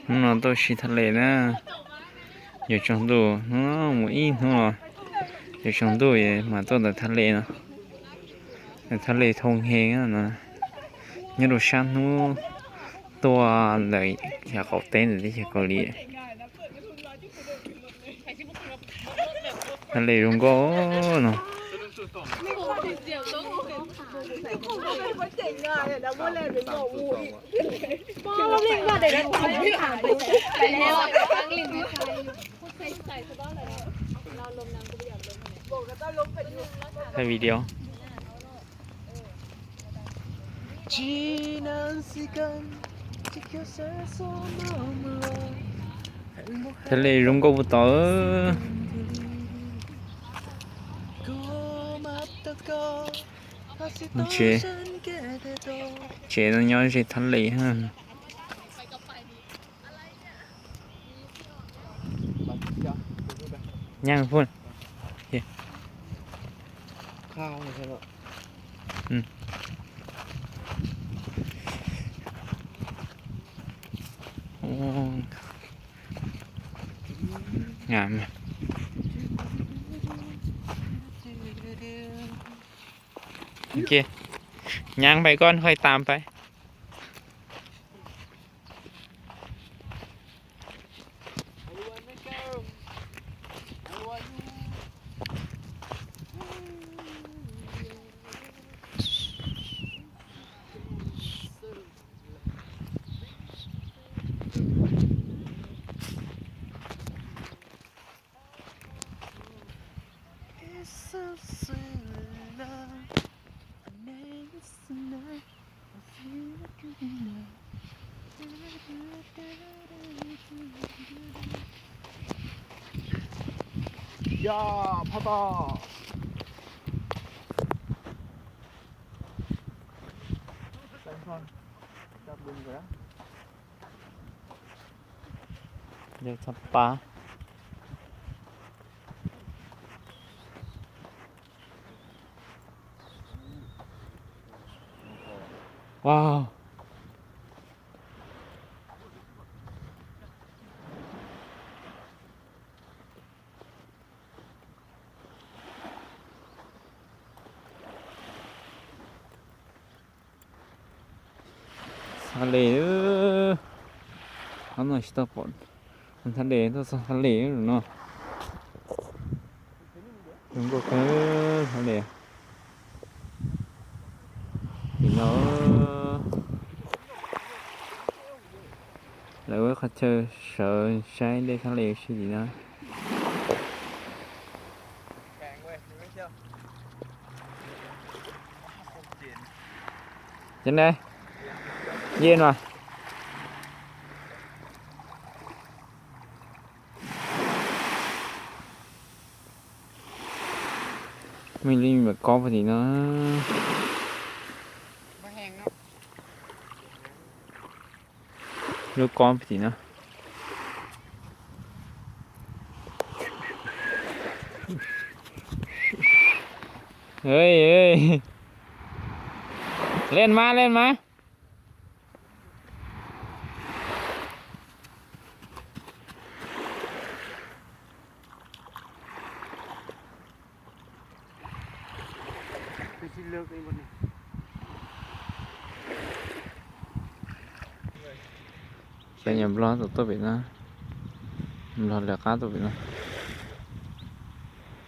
Hnub no tuaj si thaj les na, yuav tsaus ntuj, hnub no mus ib hnub los yuav tsaus ntuj mas tuaj ntawm thaj les no. Ntawm thaj les Thoo Hees no, nyob rau sab hnub tuaj ntawm yam qaum teb ntawm teb chaws Kaus Lim. Thaj les zoo nkauj no. Thaij video. Thaj les zoo nkauj puag tod. Tsev, tsev no nyob ze thaj les. Nyaab phooj. Nyaab pais, koj haj tam pais. Yog, phaj tog. Yog txog pab. Wow. Thaj les, ob no tsis tau pom thaj les, tuaj txog thaj les no. Zoo nkauj kawg thaj les. Tim no lawv ua qhov chaw sawv saib dej thaj les ua si tim no. Cov ne, yeej no. Muaj ib lub me kob puag tim no. Lub kob puag tim no. Leej mas, leej mas. Peb nyuam nplog tuaj pem no, nplog lawv qab tuaj pem no.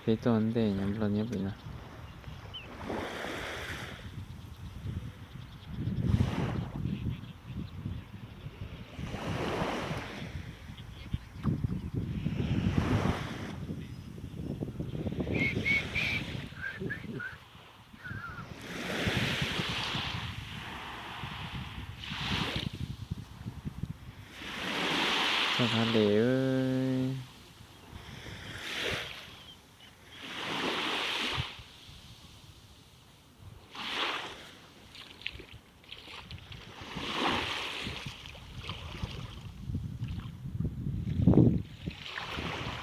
Peb tuaj ntej nyuam nplog nyob pem no. Thaj les.